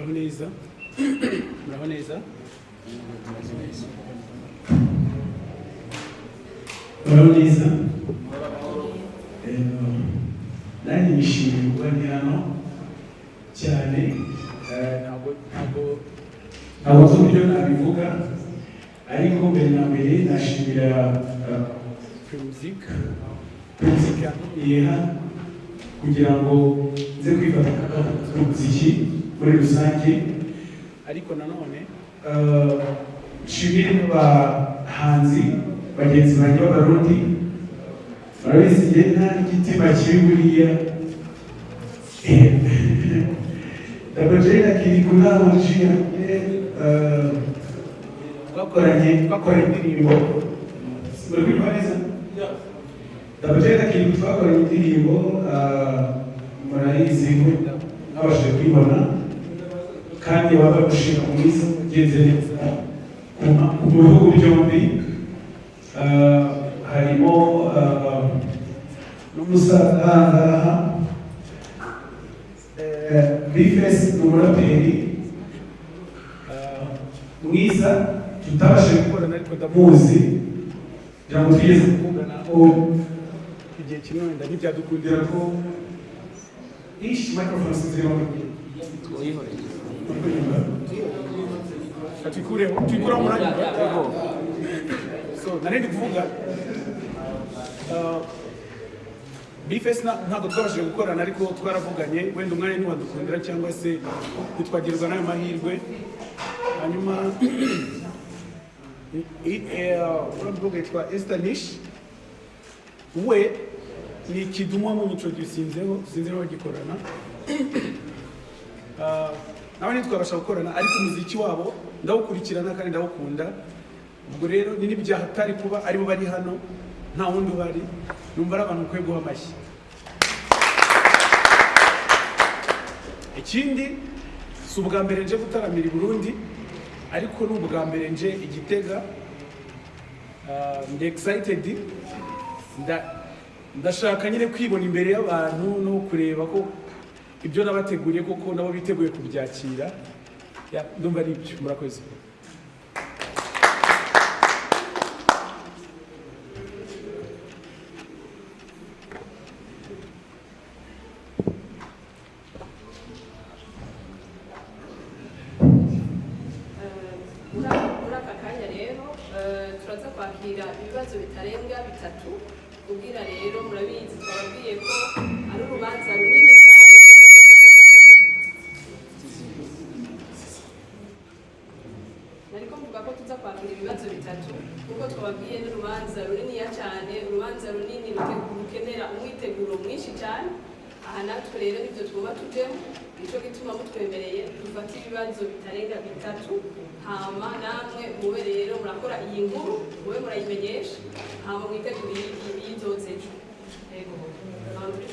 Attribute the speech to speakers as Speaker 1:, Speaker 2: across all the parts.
Speaker 1: Muraho neza, muraho neza, muraho neza. Nanjye nishimiye kuba ndi hano cyane. Ntabwo nzi uburyo nabivuga, ariko mbere na mbere nashimira Primusic. Primusic yantumiye hano kugira ngo nze kwifata n'umuziki muri rusange, ariko nanone nshimire n'abahanzi bagenzi banjye b'Abarundi. Murabizi, njye nta n'igitima kibi buriya. Double J na Kirikou nta yanjye twakoranye indirimbo. Muri kwumva neza? Double J na Kirikou twakoranye indirimbo, murayizi, mwabashije kuyibona, kandi wabaye umushinga mwiza ugenze neza ku bihugu byombi. Harimo n'umusaza aha ngaha, B-Face, ni umuraperi mwiza tutabashije gukorana, ariko ndamuzi, kugira ngo tugeze kuvuganaho igihe kimwe, wenda ntibyadukundira ko ish microphone sinzirimo. Tuyikureho, tuyikureho, muranyumva? So nari ndi kuvuga B-Face, ntabwo twabashije gukorana, ariko twaravuganye, wenda umwanya ntiwadukundira cyangwa se ntitwagirirwa n'ayo mahirwe. Hanyuma uriya mukobwa yitwa Esther Nish, we ni Kidumu wamuintroducinzeho, sinzi niba bagikorana. Nawe ntitwabasha gukorana, ariko umuziki wabo ndawukurikirana kandi ndawukunda. Ubwo rero ni n'ibyaha atari kuba aribo bari hano nta wundi uhari, numva ari abantu ukwiye guha amashyi. Ikindi, si ubwa mbere nje gutaramira i Burundi, ariko ni ubwa mbere nje i Gitega. Ndi excited, ndashaka nyine kwibona imbere y'abantu no kureba ko ibyo nabateguriye koko nabo biteguye kubyakira. Yeah, ndumva ari ibyo, murakoze.
Speaker 2: Muri aka kanya rero turaza kwakira ibibazo bitarenga bitatu, kugira rero murabizi, twababwiye ko ari urubanza runini cyane. Nariko mvuga ko tuza kwakira ibibazo bitatu kuko twababwiye n'urubanza runiniya cyane, urubanza runini rukenera umwiteguro mwinshi cyane. Aha natwe rero nibyo twuba tujemo, nico gituma mutwemereye dufate ibibazo bitarenga bitatu, hama namwe mube rero murakora iyi nkuru, mube murayimenyesha, hama mwitegure iyizoza ejo. Yego, André.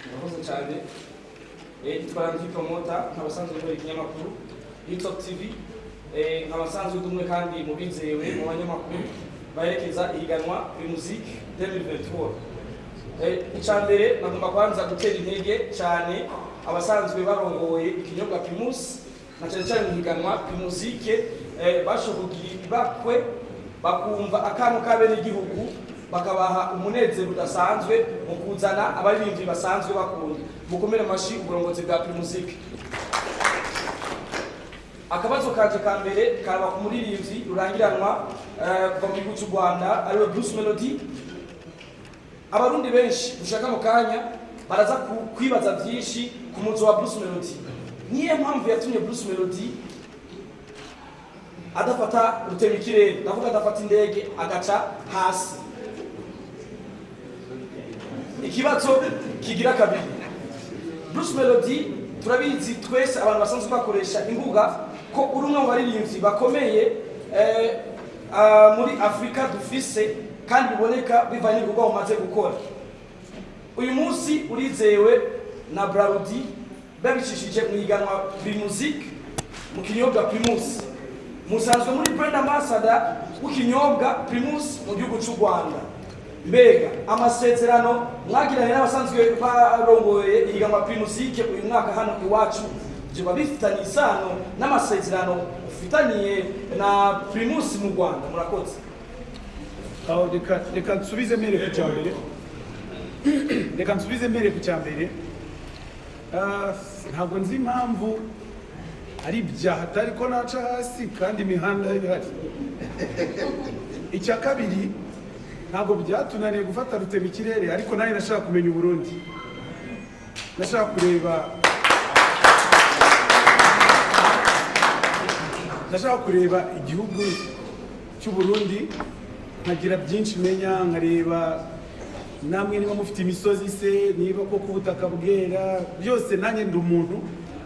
Speaker 3: Murakoze cyane. Nitwa Landry Promoter, nkaba asanzwe nkora ikinyamakuru Hilltop TV, nkaba asanzwe ndi umwe kandi mu bizewe mu banyamakuru baherekeza ihiganwa Primusic 2023. Icya mbere, nagomba kwanza gutera intege cyane abasanzwe barongoye ikinyobwa Primus, na cyane cyane mu higanwa Primusic, bashoboye kugira ibakwe bakumva akantu k'abenegihugu, bakabaha umunezero udasanzwe mu kuzana abaririmbyi basanzwe bakunda. Mukomere amashyi uburongozi bwa Primusic. Akabazo kanje ka mbere karaba ku muririmbyi rurangiranwa kuva mu gihugu cy'u Rwanda, ariwe Bruce Melody. Abarundi benshi dushaka mu kanya baraza kwibaza byinshi ku muzo wa Bruce Melody. Niyo mpamvu yatumye Bruce Melody adafata rutemikirere, ndavuga adafata indege agaca hasi? Ikibazo kigira kabiri, Bruce Melody, turabizi twese abantu basanzwe bakoresha imbuga ko uri umwe mu baririmbyi bakomeye muri Afurika dufise, kandi biboneka bivanye n'ibikorwa umaze gukora. Uyu munsi urizewe na Brarudi babicishije mu iganwa Primusic mu kinyobwa Primus. Musanzwe muri brand ambassador w'ikinyobwa Primus mu gihugu cy'u Rwanda. Mbega amasezerano mwagiranye n'abasanzwe barongoye ihiganwa Primusic uyu mwaka hano iwacu byoba bifitanye isano n'amasezerano ufitaniye na Primus mu Rwanda? Murakoze.
Speaker 1: Aho reka nsubize mbere ku cya mbere, reka nsubize mbere ku cya mbere. Ntabwo nzi impamvu ari ibyaha atari ko naca hasi kandi imihanda ihari. Icya kabiri, ntabwo byatunaniye gufata rutema ikirere, ariko nanjye nashaka kumenya Uburundi, nashaka kureba, nashaka kureba igihugu cy'u Burundi, nkagira byinshi menya, nkareba namwe niba mufite imisozi se, niba koko ubutaka bwera byose. Nanjye ndi umuntu,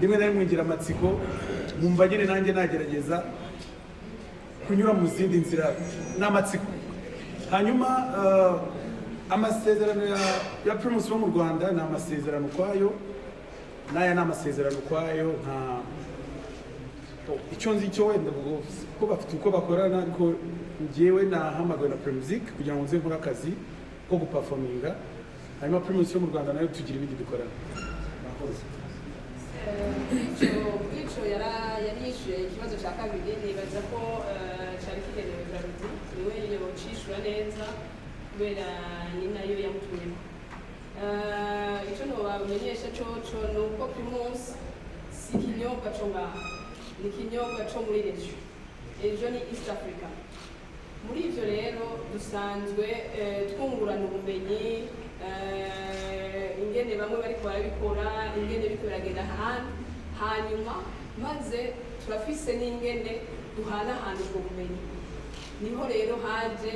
Speaker 1: rimwe na rimwe ngira amatsiko, nkumva nyine nanjye nagerageza kunyura mu zindi nzira n'amatsiko. Hanyuma amasezerano ya Primus bo mu Rwanda ni amasezerano ukwayo, n'aya ni amasezerano ukwayo. Nta icyo nzi cyo wenda ubwo ko bafite uko bakorana, ariko njyewe nahamagawe na Primusic kugira ngo nze nkore akazi ko guperforminga, hanyuma Primus yo mu Rwanda nayo tugira ibindi dukorana. Murakoze.
Speaker 2: Ico yari yishuye ikibazo cya kabiri, nibaza ko cari kigenewe Brarudi, niwe yocishura neza kubera ni nayo yamutumyemo. Ico nobamenyesha coco ni uko Primus si ikinyobwa co ngaha, ni ikinyobwa co muri région, ejo ni East Africa. Muri ivyo rero dusanzwe twungurana ubumenyi, ingene bamwe bariko barabikora, ingene biriko biragenda ahandi, hanyuma maze turafise n'ingene duhanahana ubwo bumenyi. Niho rero haje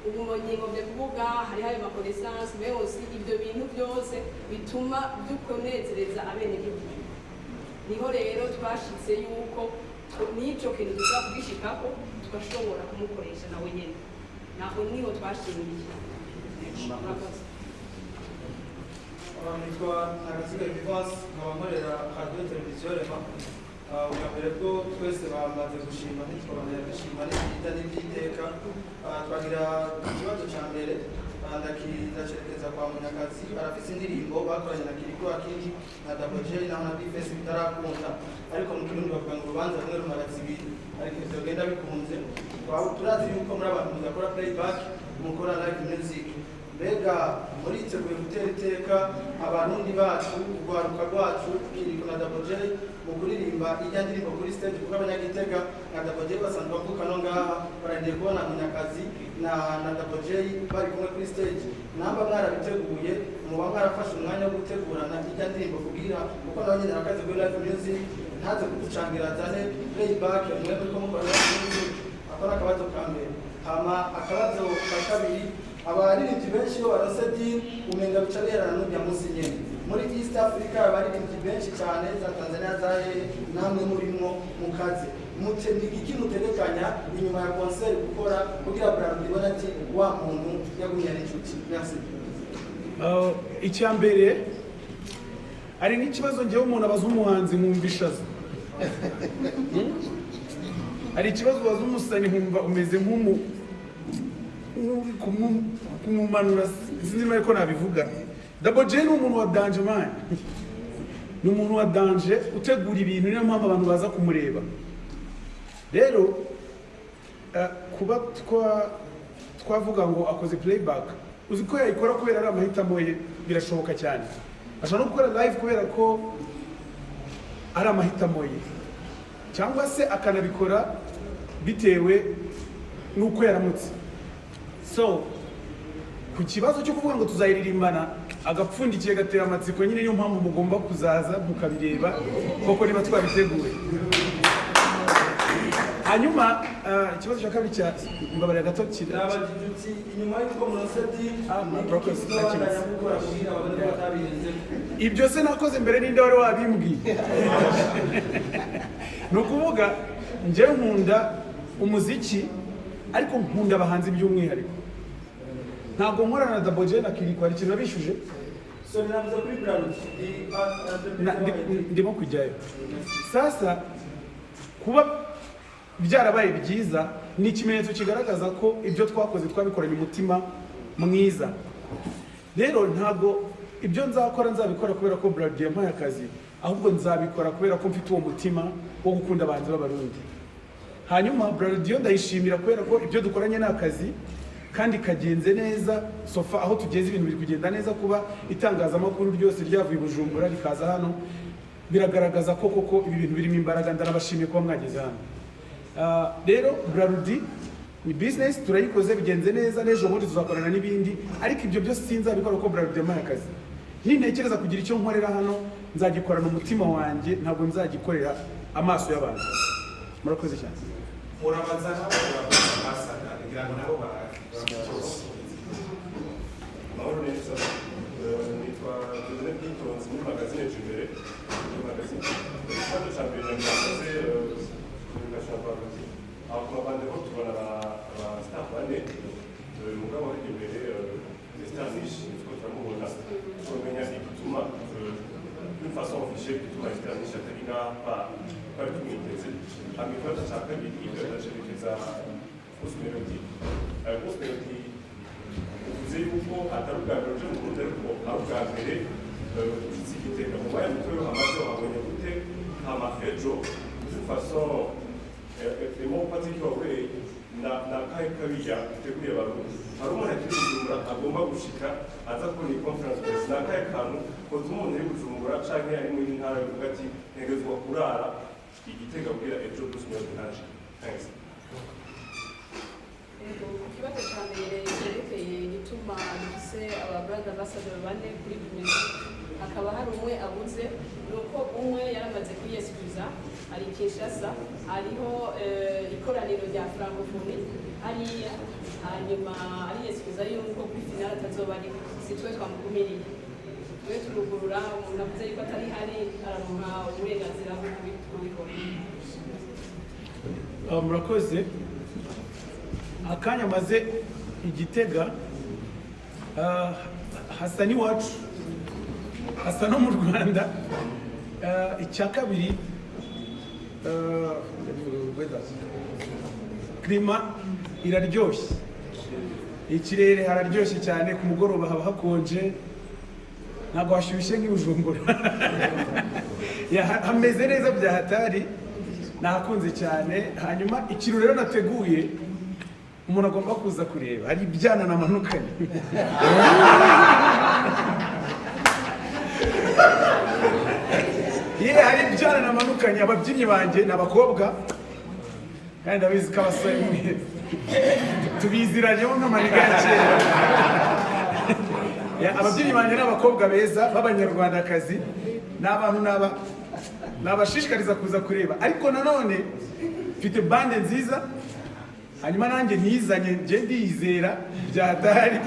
Speaker 2: ubumenyi ngombe kuvuga, hariho ayo ma connaissances, mais aussi ibyo bintu byose bituma dukunezereza abenegihugu. Niho rero twashitse yuko n'ico kintu dushobora kugishikako, tugashobora kumukoresha nawe nyene. Naho niho twashimiye. Murakoze.
Speaker 4: Nitwa Ntagatsiga Vivance, nkaba nkorera Radiyo Televiziyo Rema. Ubwa mbere bwo twese bamaze gushima, ntitwabandanya dushima n'ibyita n'iby'iteka. Twagira ikibazo cya mbere, ndacerekeza kwa Munyakazi. Arafise indirimbo bakoranye na Kirikou Akili na Double J, naho na Bface bitarakunda, ariko mu Kirundi bavuga ngo urubanza rumwe rumara zibiri, ariko ivyo bigenda bikunze. Turazi yuko muri abantu mudakora playback, mukora live music. Mbega muriteguye gutera iteka Abarundi bacu, urwaruka rwacu, Kirikou na Double J, mu kuririmba ijya ndirimbo kuri stage? Kuko Abanyagitega na Double J basanzwe bavuka no ngaha, barangiye kubona Munyakazi na Double J bari kumwe kuri stage. Namba mwarabiteguye, muba mwarafashe umwanya wo gutegurana ijya ndirimbo kugira kuko nawe nyine arakaze kuri live music, ntaze kuducangira azane playback mwe muriko mukora live music. Ako ni akabazo ka mbere. Hama akabazo ka kabiri, abaririmbyi benshi iyo baronse deal umenga bica biherana n'urya munsi nyene. Muri East Africa abaririmbyi benshi cyane, za Tanzania, za hehe, namwe murimwo mukaze mute. Ni igiki mutegekanya inyuma ya concert gukora kugira Brarudi ibone ati wa muntu yagumye ari inshuti? Merci.
Speaker 1: Icya mbere, hari n'ikibazo ngewe umuntu abaza umuhanzi nkumva ishaza. Hari ikibazo ubaza umusani nkumva umeze nk'uri kumumanura, sinzi niba ariko nabivuga. Double J ni umuntu wa danger man, ni umuntu wa danger utegura ibintu, niyo mpamvu abantu baza kumureba. Rero kuba twavuga ngo akoze playback, uzi ko yayikora kubera ari amahitamo ye, birashoboka cyane. Ashobora no gukora live kubera ko ari amahitamo ye, cyangwa se akanabikora bitewe n'uko yaramutse. So ku kibazo cyo kuvuga ngo tuzayiririmbana, agapfundikiye gatera amatsiko nyine, niyo mpamvu mugomba kuzaza mukabireba koko niba twabiteguye. Hanyuma ikibazo cya kabiri cya mbabarira gato
Speaker 4: Nabajije uti inyuma y'uko muronse deal,
Speaker 1: Ah,
Speaker 4: ni iki
Speaker 1: Brokers,
Speaker 4: muzobandanya
Speaker 1: ntakimeze.
Speaker 4: gukora kugira babone ko batabirenze?
Speaker 1: Ibyo se nakoze mbere ninde wari wabimbwiye? Ni ukuvuga njyewe nkunda umuziki, ariko nkunda abahanzi by'umwihariko. Ntabwo nkorana na Double J na Kirikou, hari ikintu nabishuje?
Speaker 4: So ninavuze kuri Brarudi.
Speaker 1: Ndimo kujyayo sasa. Kuba byarabaye byiza ni ikimenyetso kigaragaza ko ibyo twakoze twabikoranye umutima Mwiza. Rero ntabwo ibyo nzakora nzabikora kubera ko Brarudi yampaye akazi, ahubwo nzabikora kubera ko mfite uwo mutima wo gukunda abahanzi b'Abarundi. Hanyuma Brarudi yo ndayishimira kubera ko ibyo dukoranye ni akazi kandi kagenze neza. So far aho tugeze, ibintu biri kugenda neza. Kuba itangazamakuru ryose ryavuye i Bujumbura rikaza hano biragaragaza ko koko ibi bintu birimo imbaraga. Ndanabashimiye kuba mwageze hano. Rero Brarudi ni business, turayikoze, bigenze neza, n'ejo bundi tuzakorana n'ibindi, ariko ibyo byose sinzabikora kuko Brarudi yampaye akazi. Nintekereza kugira icyo nkorera hano, nzagikorana umutima wanjye, ntabwo nzagikorera amaso y'abantu. Murakoze cyane.
Speaker 5: Murabaza nabo basaga kugira ngo nabo
Speaker 6: Mahoro neza. Nitwa Dieudonné Bwitonzi, muri magazine Jubere. Muri magazine, ikibazo cya mbere nakoze communication ya Brarudi. Aho ku mabandero tubona aba star bane. Mugabo hari imbere Esther Nish nitwo turamubona. Turamenya igituma, d'une façon officielle, igituma Esther Nish atari ngaha twari tumwiteze. Hama ikibazo cya kabiri ndacerekeza Bruce Melody. Bruce Melody, uvuze yuko atari ubwa mbere uje mu Burundi, ariko ari ubwa mbere ushitse i Gitega. Mu mwanya muto hamaze wabonye gute? Hama ejo, d'une façon vraiment pratique, wawe na kahe kabiya uteguriye Abarundi? Hari umuntu akiri Bujumbura agomba gushika aza kubona iyi conférence presse, na kahe kantu koza umuntu ari Bujumbura canke ari muri ntara bivuga ati ntegerezwa kurara i Gitega kugira ejo Bruce Melody ntaje? Thanks.
Speaker 2: Yego, ku kibazo cya mbere cyerekeye igituma dufise aba brand ambassador bane kuri Primusic, hakaba hari umwe abuze, ni uko umwe yaramaze kwiyesikuza, ari i Kinshasa, hariho ikoraniro rya Francophonie hariya, hanyuma ariyesikuza yuko kuri finale atazoba ariho. Si twe twamukumiriye, twe turugurura. Umuntu avuze yuko atari hari, aramuha uburenganzira bwo kubikora.
Speaker 1: Murakoze. Akanya maze i Gitega, hasa n'iwacu, hasa no mu Rwanda. Icya kabiri, weather. Climat iraryoshye, ikirere hararyoshye cyane. Ku mugoroba haba hakonje, ntabwo hashyushye nk'i Bujumbura. Ya, hameze neza bya hatari, nahakunze cyane. Hanyuma ikintu rero nateguye umuntu agomba kuza kureba, hari ibyana namanukanye. Ye, hari ibyana namanukanye. Ababyinnyi banjye ni abakobwa, kandi ndabizi ko abasore mwe tubiziranyeho nk'amaniga ya kera. Ya, ababyinnyi banjye ni abakobwa beza b'Abanyarwandakazi, ni abantu nabashishikariza kuza kureba. Ariko nanone mfite band nziza, hanyuma nanjye ntizanye, njye ndiyizera bya hatari.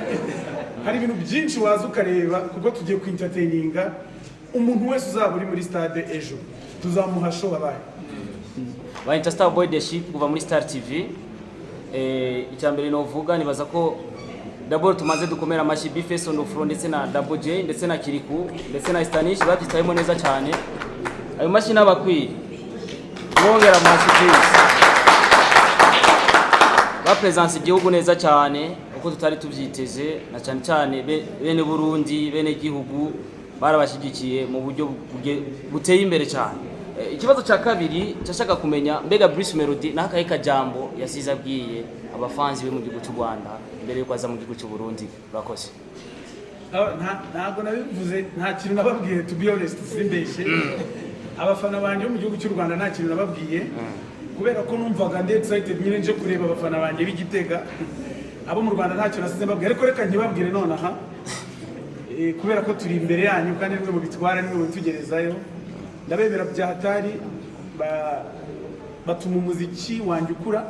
Speaker 1: Hari ibintu byinshi waza ukareba, kuko tugiye kwintertaininga umuntu wese uzaba uri muri stade ejo, tuzamuha show abaye.
Speaker 3: Bayita Star Boy The Ship kuva muri Star TV. Icya mbere novuga, nibaza ko d'abord tumaze dukomera amashyi B-Face on the floor, ndetse na Double J, ndetse na Kiriku, ndetse na Stanish, babyitayemo neza cyane. Ayo mashyi n'abakwiye mwongera amashyi, please. Bapresence igihugu neza cyane uko tutari tubyiteze, na cyane cyane bene Burundi, bene gihugu barabashyigikiye mu buryo buteye imbere cyane. Ikibazo cya kabiri cyashaka kumenya, mbega Bruce Melody n'akahe kajambo yasize abwiye abafanzi be mu gihugu cy'u Rwanda mbere yuko aza mu gihugu cy'u Burundi? Urakoze.
Speaker 1: Ntabwo nabivuze, nta kintu nababwiye, to be honest, simbeshye. Abafana banjye bo mu gihugu cy'u Rwanda, nta kintu nababwiye, kubera ko numvaga ndi excited nyine nje kureba abafana banjye b'i Gitega. Abo mu Rwanda ntacyo nasize mbabwiye, ariko reka ntibabwire nonaha, kubera ko turi imbere yanyu kandi nimwe mu bitwara, nimwe mu bitugerezayo. Ndabemera bya hatari, batuma umuziki wanjye ukura.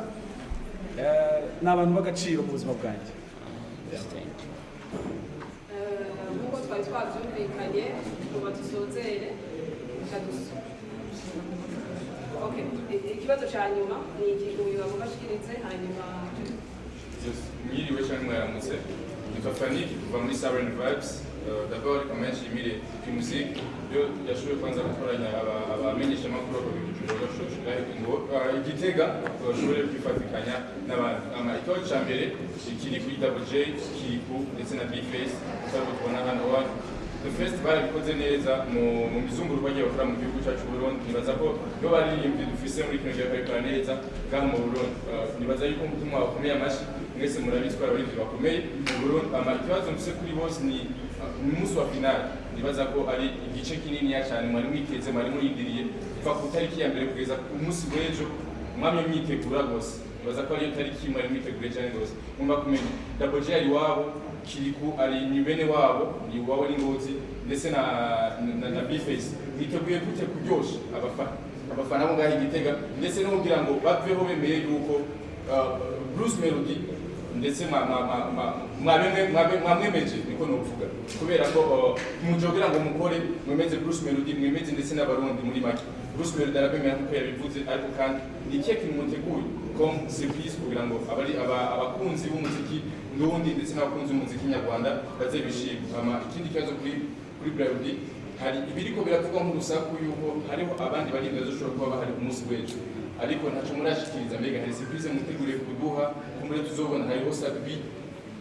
Speaker 1: Ni abantu b'agaciro mu buzima bwanjye.
Speaker 2: Nk'uko twari twabyumvikanye, tuba dusozere. Reka Okay. Ikibazo cya nyuma ni iki uyu bagomba ashikirize, hanyuma
Speaker 7: Mwiriwe cyangwa mwaramutse. Nitwa Fanny kuva muri Siren Vibes. D'abord reka nshimire Primusic yo yashoboye kwanza gukoranya abamenyeshamakuru ngo Igitega bashobore kwifatikanya n'abandi. Ama ikibazo ca mbere kiri kuri Double J, Kiriku ndetse na Bface, kuko tubona hano wa The First barabikoze neza mu mizunguruko bagiye bakora mu gihugu cyacu Burundi. Nibaza ko iyo baririmbyi dufise muri kino gihe babikora neza ngaha mu Burundi. Nibaza yuko umutima wakomeye amashi, mwese murabizi ko abaririmbyi bakomeye mu Burundi. Ama ikibazo mfise kuri bose ni umunsi wa finale. Nibaza ko ari igice kininiya cyane mwari mwiteze, mwari murindiriye kuva ku tariki ya mbere kugeza ku munsi w'ejo, mwamye mwitegura rwose. Nibaza ko ariyo tariki mwari mwiteguriye cyane rwose. Ngomba kumenya Double J ari iwabo, Kiriku ari ni bene wabo, ni iwabo ni Ngozi, ndetse na Bface. Mwiteguye gute kuryosha abafana bo ngaho i Gitega, ndetse no kugira ngo baveho bemeye yuko Bruce Melody ndetse mwamwemeje, niko novuga, kubera ko mujogera ngo mukore mwemeze Bruce Melody, mwemeze ndetse n'Abarundi muri make. Bruce Melody arabemera nkuko yabivuze, ariko kandi ni ikihe kintu muteguye comme surprise kugira ngo abari abakunzi b'umuziki ndundi ndetse n'abakunzi b'umuziki nyarwanda baze bishime? Hama ikindi kibazo kuri Brarudi: hari ibiriko biravugwa nk'urusaku yuko hariho abandi bari bazoshobora kuba bahari ku munsi w'ejo, ariko ntaco murashikiriza. Mbega hari surprise muteguriye kuduha kumure tuzobona? Hariho Sadbi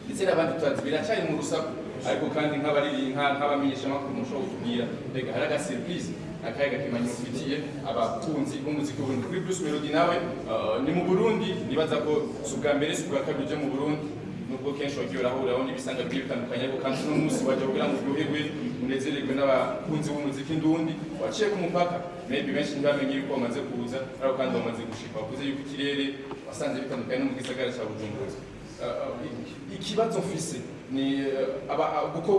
Speaker 7: ndetse n'abandi tutazi, biracari mu rusaku, ariko kandi nk'abamenyeshamakuru mushobora kutubwira mbega hari aga surprise, akahe gakemanyi mufitiye abakunzi b'umuziki w'Uburundi? Kuri Bruce Melody nawe, ni mu Burundi, nibaza ko si ubwa mbere, si ubwa kabiri uje mu Burundi, nubwo kenshi wagiye urahuriraho n'ibisanga bigiye bitandukanye, ariko kandi uno munsi waje kugira ngo uryoherwe, unezererwe n'abakunzi b'umuziki ndundi. Waciye ku mupaka, maybe benshi ntibamenye yuko wamaze kuza, ariko kandi wamaze gushika. Wavuze yuko ikirere wasanze bitandukanye no mu gisagara ca Bujumbura. Ikibazo mfise ni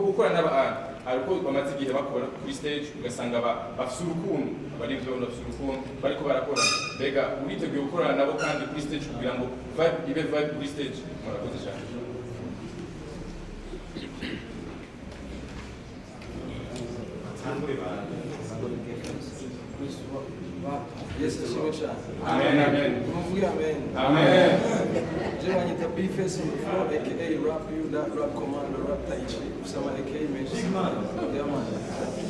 Speaker 7: gukora n'abantu, hari uko bamaze igihe bakora kuri stage, ugasanga bafise urukundo, abaririmbyi babona bafise urukundo bariko barakora. Mbega uriteguye gukorana nabo kandi kuri stage kugira ngo vibe ibe vibe kuri stage? Murakoze cyane.
Speaker 5: Batangure ba
Speaker 4: Yesu ashimwe cyane.
Speaker 7: Amen, amen.
Speaker 4: Muvuge amen.
Speaker 7: Amen.
Speaker 4: Je banyita Bface on the floor, aka Rap You That Rap Commando, Rap Taichi, Usama, aka menshi.
Speaker 5: Big man.
Speaker 4: Yeah man,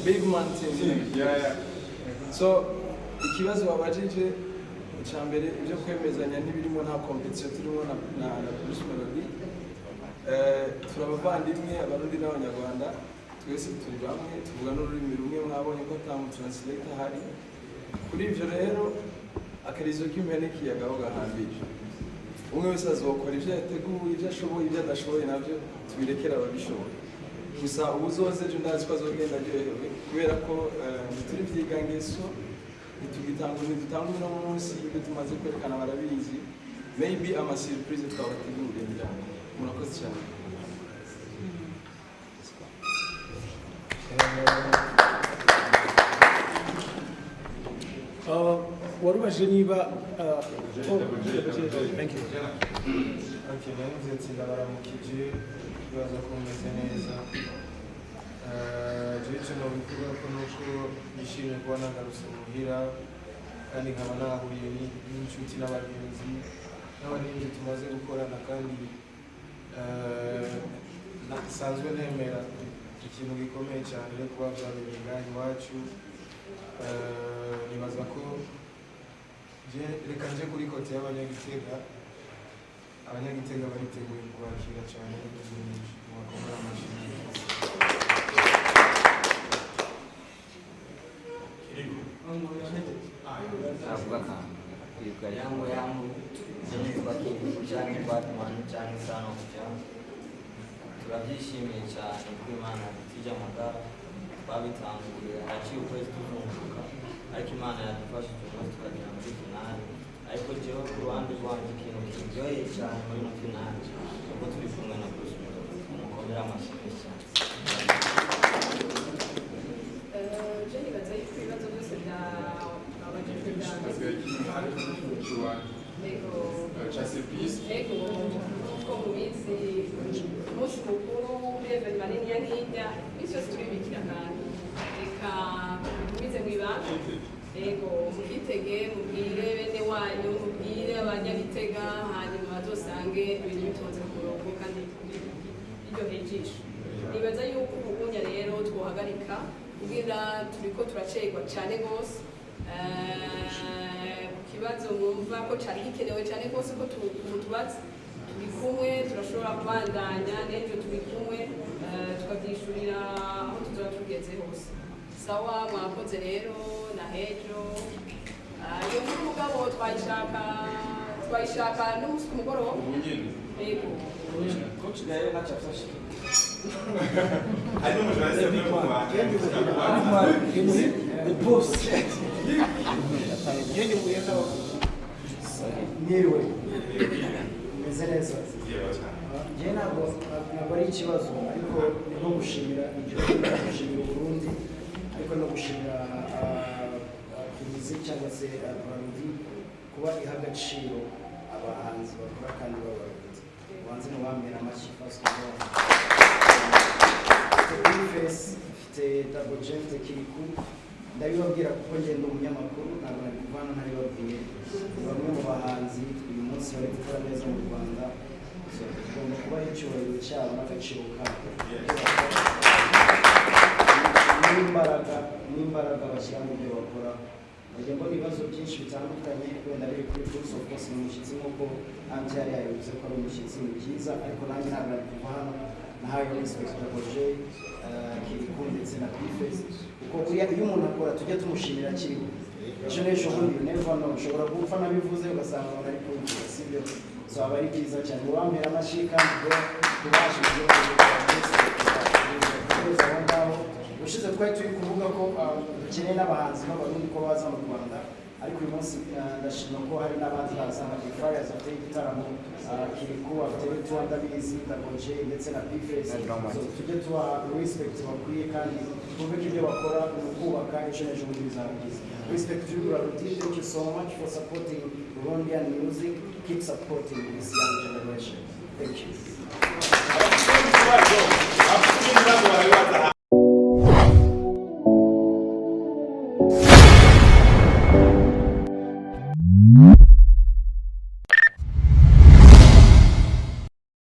Speaker 4: big man team. So ikibazo wabajije icya mbere, ibyo kwemezanya n'ibirimo, nta competition turimo na Bruce Melody. Turi abavandimwe, Abarundi n'Abanyarwanda twese turi bamwe, tuvuga n'ururimi rumwe. Mwabonye ko ata mu translator ahari. Kuri ibyo rero, akarizo k'impene kiyagaho gahambije. Umwe wese azokora ibyo yateguye, ibyo ashoboye, ibyo adashoboye nabyo tubirekere ababishoboye. Gusa ubuzoze ejo ndazi ko azogenda aryohewe, kubera ko ntituri vyigangeso, ntitugitanga, ntidutanga uno munsi. Ibyo tumaze kwerekana barabizi, maybe ama surprise twabateguriye ngira ngo. Murakoze cyane.
Speaker 1: Warubajije niba oh, thank you.
Speaker 8: Okay, narinze ati ndabaramukije, ibaza ko mumeze neza. Jewe ico nobivuga ko nuko nishimiye kuba nagarutse muhira, kandi nkaba nahuriye n'inshuti n'abagenzi n'abaririmbyi tumaze gukorana, kandi nsanzwe nemera ikintu gikomeye cyane rero kuba byabereye ngaha iwacu. Nibaza ko reka nje kuri côté y'Abanyagitega. Abanyagitega bariteguye kubakira cyane n'inzu nyinshi, mubakomere amashyi.
Speaker 5: Kiriku.
Speaker 9: Aravuga akantu kwibuka yangu yangu nitwa Kiriku canke Batman canke Sano cyangwa. Turabyishimiye cyane ko Imana dutije amagara. Twabitanguye haciye ukwezi tuzunguruka, ariko Imana yadufashije umunsi tukagera muri finale. Ariko jewe ku ruhande rwanjye, ikintu kiryoheye cyane muri ino finale nuko turi kumwe na Bruce Melody. Umukomere amashyi menshi cyane.
Speaker 2: Je nibaza yuko ibibazo byose byabajijwe
Speaker 7: Hasigaye kimwe cy'uwanjye.
Speaker 2: Ego.
Speaker 7: Ca surprise.
Speaker 2: Ego, nk'uko mubizi, umunsi mukuru muri événement niniya nk'irya, iminsi yose turibikira akantu, reka tugumize mu ibanga. Ego, mukitege, mubwire bene wanyu, mubwire Abanyabitega, hanyuma bazosange ibintu bitonze ku murongo kandi biryoheye ijisho. Nibaza yuko ubugunya rero duhagarika kugira turiko turacerwa cyane rwose. Ku kibazo mwumva ko cari gikenewe cyane rwose ko mutubaza, turi kumwe, turashobora kubandanya n'ejo turi kumwe, tukabyishurira aho tuzoba tugeze hose. Sawa, mwakoze rero na hejo. Iyo nkuru mugabo twayishaka n'umunsi ku mugoroba.
Speaker 7: Ubu nyene.
Speaker 2: Yego.
Speaker 3: Coach Gael ntacyo afashe.
Speaker 5: Hari n'umujournaliste muri mu Rwanda.
Speaker 3: The boss.
Speaker 1: Ngende muheza.
Speaker 10: Mwiriwe, meze neza.
Speaker 5: Yego cyane.
Speaker 10: Njye ntabwo ari ikibazo, ariko ni nko gushimira igihugu, gushimira Uburundi, ariko no gushimira Primusic cyangwa se Brarudi kuba iha agaciro abahanzi bakora kandi b'Abarundi. Ubanze mubambera amashyi. First of all, mfite B-Face, mfite Double J, mfite Kirikou. Ndabibabwira kuko ngenda umunyamakuru, ntabwo nari kuvana ntabibabwiye. Ni bamwe mu bahanzi uyu munsi bari gukora neza mu Rwanda, so tugomba kubaha icyubahiro cyabo n'agaciro kabo n'imbaraga bashyira mu byo bakora. Bajya mbona ibibazo byinshi bitandukanye wenda biri kuri Bruce. Of course ni umushyitsi, nk'uko Anti yari yabivuze ko ari umushyitsi, ni byiza, ariko nanjye ntabwo nari kuva hano nahawe respect Double J, Kirikou ndetse na B-Face, kuko buriya iyo umuntu akora tujya tumushimira akiriho. Ejo n'ejo bundi, you never know, ushobora gupfa nabivuze ugasanga umuntu ari kubivuga, sibyo? So aba ari byiza cyane mubambera amashyi kandi ubwo tubashe kugeza aho ngaho. Ubushize twari turi kuvuga ko dukeneye n'abahanzi b'Abarundi ko baza mu Rwanda, ariko uyu munsi ndashima ko hari n'abandi baza nka Big Farious afite igitaramo, Kirikou afite tour, ndabizi, Double J ndetse na B-Face. So tujye tubaha respect bakwiye kandi twumve ko ibyo bakora ni ukubaka, ejo n'ejo bundi bizaba byiza. Respect to you, Brarudi. Thank you so much for supporting Burundian music. Keep supporting this young generation. Thank you.